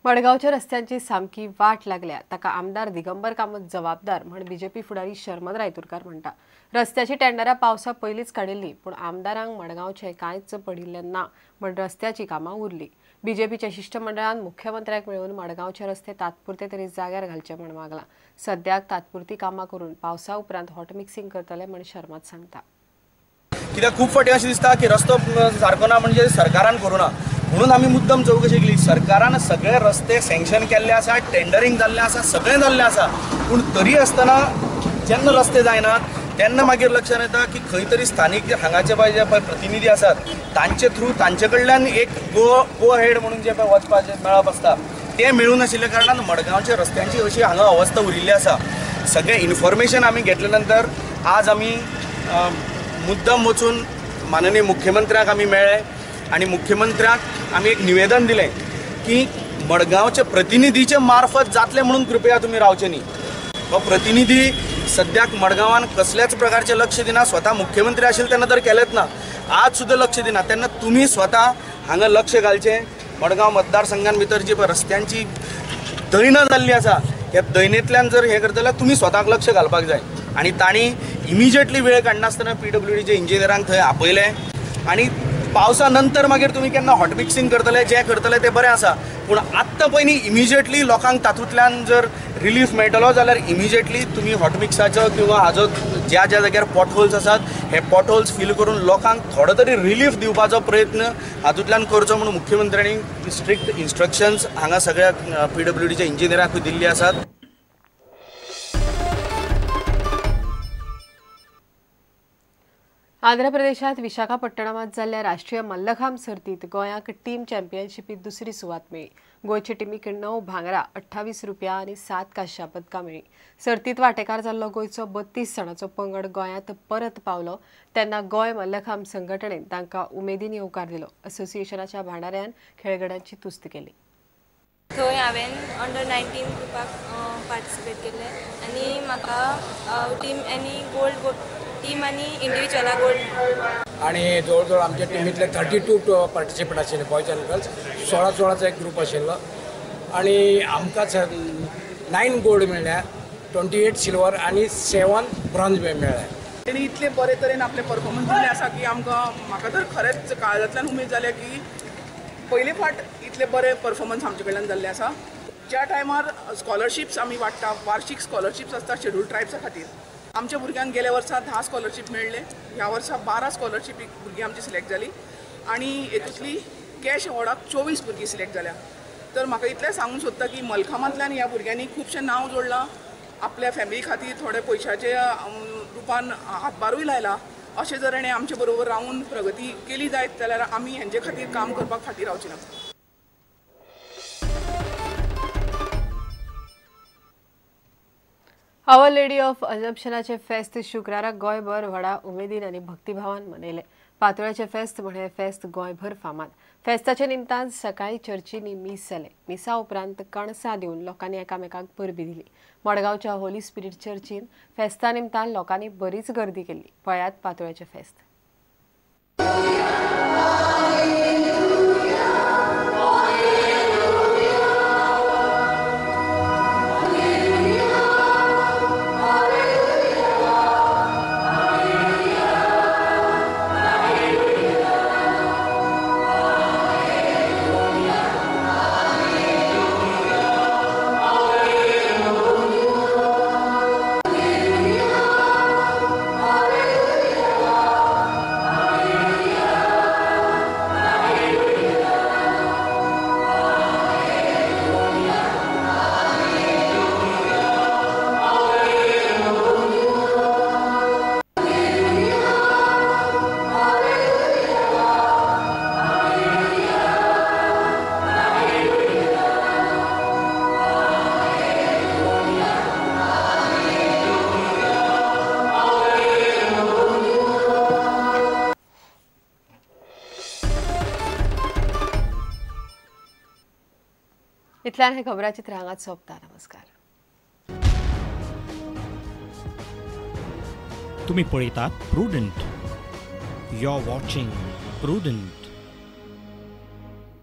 मडगांवच्या रस्त्यांची सामकी वाट लागल्या, ताका आमदार दिगंबर कामत जबाबदार म्हण बीजेपी फुडारी शर्मद रायतुरकार म्हणटा। रस्त्याची टेंडरां पावसा पयलींच काडिल्ली, पूण आमदारांक मडगांवचें कांयच पडिल्लें ना म्हण रस्त्याची कामां उरली। बीजेपीच्या शिष्टमंडळान मुख्यमंत्र्याक मेळून मडगांवचे रस्ते तात्पुरते तरी जाग्यार घालचे म्हण मागलां। सद्याक तात्पुरती कामां करून पावसा उपरांत हॉट मिक्सिंग करतले म्हण शर्मद सांगता। कित्याक खूब फावटी अशें दिसता की रस्तो सारको ना म्हणजे सरकारान करूं ना, म्हणून आमी मुद्दम चवकशी केली। सरकारान सगळे रस्ते सँक्शन केल्ले आसा, टेंडरींग जाल्लें आसा, सगळें जाल्लें आसा, पूण तरी आसतना जेन्ना रस्ते जायनात तेन्ना मागीर लक्षांत येता की खंय तरी स्थानीक हांगाचे पळय जे पळय प्रतिनिधी आसात तांचे थ्रू तांचे कडल्यान एक गो हेड म्हणून जे पळय वचपाचें मेळप आसता तें मेळूं नाशिल्ल्या कारणान मडगांवच्या रस्त्यांची अशी हांगा अवस्था उरिल्ली आसा। सगळें इन्फॉर्मेशन आमी घेतले नंतर आज आमी मुद्दम वचून माननीय मुख्यमंत्र्याक आमी मेळ्ळे आनी मुख्यमंत्र्याक आमी एक निवेदन दिलें की मडगांवचे प्रतिनिधीचे मार्फत जातले म्हणून कृपया तुमी रावचे न्ही। हो प्रतिनिधी सद्याक मडगांवान कसल्याच प्रकारचें लक्ष दिना, स्वता मुख्यमंत्री आशिल्ले तेन्ना तर केलेंच ना, आज सुद्दां लक्ष दिना। तेन्ना तुमी स्वता हांगा लक्ष घालचें। मडगांव मतदारसंघान भितर जी रस्त्यांची दैना जाल्ली आसा ह्या दैनेंतल्यान जर हें करतले जाल्यार तुमी स्वताक लक्ष घालपाक जाय। आनी तांणी इमिजिएटली वेळ काडनासतना पीडब्ल्यूडीचे इंजिनियरांक थंय आपयले आनी पावसा नंतर मागीर तुमी केन्ना हॉट मिक्सिंग करतले जें करतले तें बरें आसा, पूण आत्तां पयलीं इमिजिएटली लोकांक तातूंतल्यान जर रिलीफ मेळटलो जाल्यार इमिजिएटली तुमी हॉट मिक्साचो किंवा हाजो ज्या ज्या जाग्यार पॉटहोल्स आसात हे पॉटहोल्स फील करून लोकांक थोडो तरी रिलीफ दिवपाचो प्रयत्न हातूंतल्यान करचो म्हणून मुख्यमंत्र्यांनी स्ट्रिक्ट इन्स्ट्रक्शन्स हांगा सगळ्या पीडब्ल्यूडीच्या इंजिनियरांकूय दिल्ली आसात। आंध्र प्रदेशात विशाखापट्टणमात जाल्ल्या राष्ट्रीय मल्लखांब सर्तीत गोंयाक टीम चॅम्पियनशिपीत दुसरी सुवात मेळ्ळी। गोंयचे टिमीक 9 भांगरा, 28 रुपया आनी 7 कांश्या पदकां मेळ्ळी। सर्तीत वांटेकार जाल्लो गोंयचो 32 जाणांचो पंगड गोंयांत परत पावलो तेन्ना गोंय मल्लखांब संघटणेन तांकां उमेदीन येवकार दिलो। असोसिएशनाच्या भांडाऱ्यान खेळगड्यांची तुस्त केली। थंय हांवें अंडर 19 ग्रुपाक पार्टिसिपेट केल्लें आनी म्हाका टीम आनी गोल्ड टीम आनी इंडिविज्युअला गोल्ड। आनी जवळ जवळ आमच्या टिमींतले 32 पार्टिसिपंट आशिल्ले, बॉयज आनी गर्ल्स, 16-16चो एक ग्रूप आशिल्लो आनी आमकां 9 गोल्ड मेळ्ळ्या, 28 सिल्वर आनी 7 ब्रॉन्ज मेळ्ळ्या। तेणी इतले बरे तरेन आपले परफॉर्मन्स दिल्ले आसा की आमकां म्हाका तर खरेंच काळजांतल्यान उमेद जाल्या की पयले फावट इतले बरे परफॉर्मन्स आमचे कडल्यान जाल्ले आसा। ज्या टायमार स्कॉलरशिप्स आमी वांट्टा, वार्षीक स्कॉलरशिप्स आसता शेड्यूल ट्रायब्सा खातीर, आमच्या भुरग्यांक गेल्या वर्सा 10 स्कॉलरशीप मेळ्ळे, ह्या वर्सा 12 स्कॉलरशिपीक भुरगीं आमची सिलेक्ट जाली आनी हेतूंतली कॅश अवॉर्डाक 24 भुरगीं सिलेक्ट जाल्या। तर म्हाका इतलें सांगूंक सोदता की मलखामांतल्यान ह्या भुरग्यांनी खुबशें नांव जोडलां, आपल्या फॅमिली खातीर थोडे पयशाच्या रुपान हातभारूय लायला। अशें जर हेणें आमचे बरोबर रावून प्रगती केली जायत जाल्यार आमी हेंचे खातीर काम करपाक फाटीं रावची ना। Our lady of अजम्पशनाचे फेस्त शुक्राराक गोंयभर व्हडा उमेदीन आनी भक्तिभावान मनयले। पातोळ्याचे फेस्त म्हणे फेस्त गोंयभर फामाद। फेस्ताच्या निमतान सकाळी चर्चींनी मीस जालें। मिसा उपरांत कणसां दिवन लोकांनी एकामेकांक परबी दिली। मडगांवच्या होली स्पिरीट चर्चीन फेस्ता निमतान लोकांनी बरीच गर्दी केल्ली। पळयात पातोळ्याचे फेस्त। इतल्यान हे खबराचित्र हांगाच सोंपता. नमस्कार. तुम्ही पळयतात Prudent. You are watching Prudent.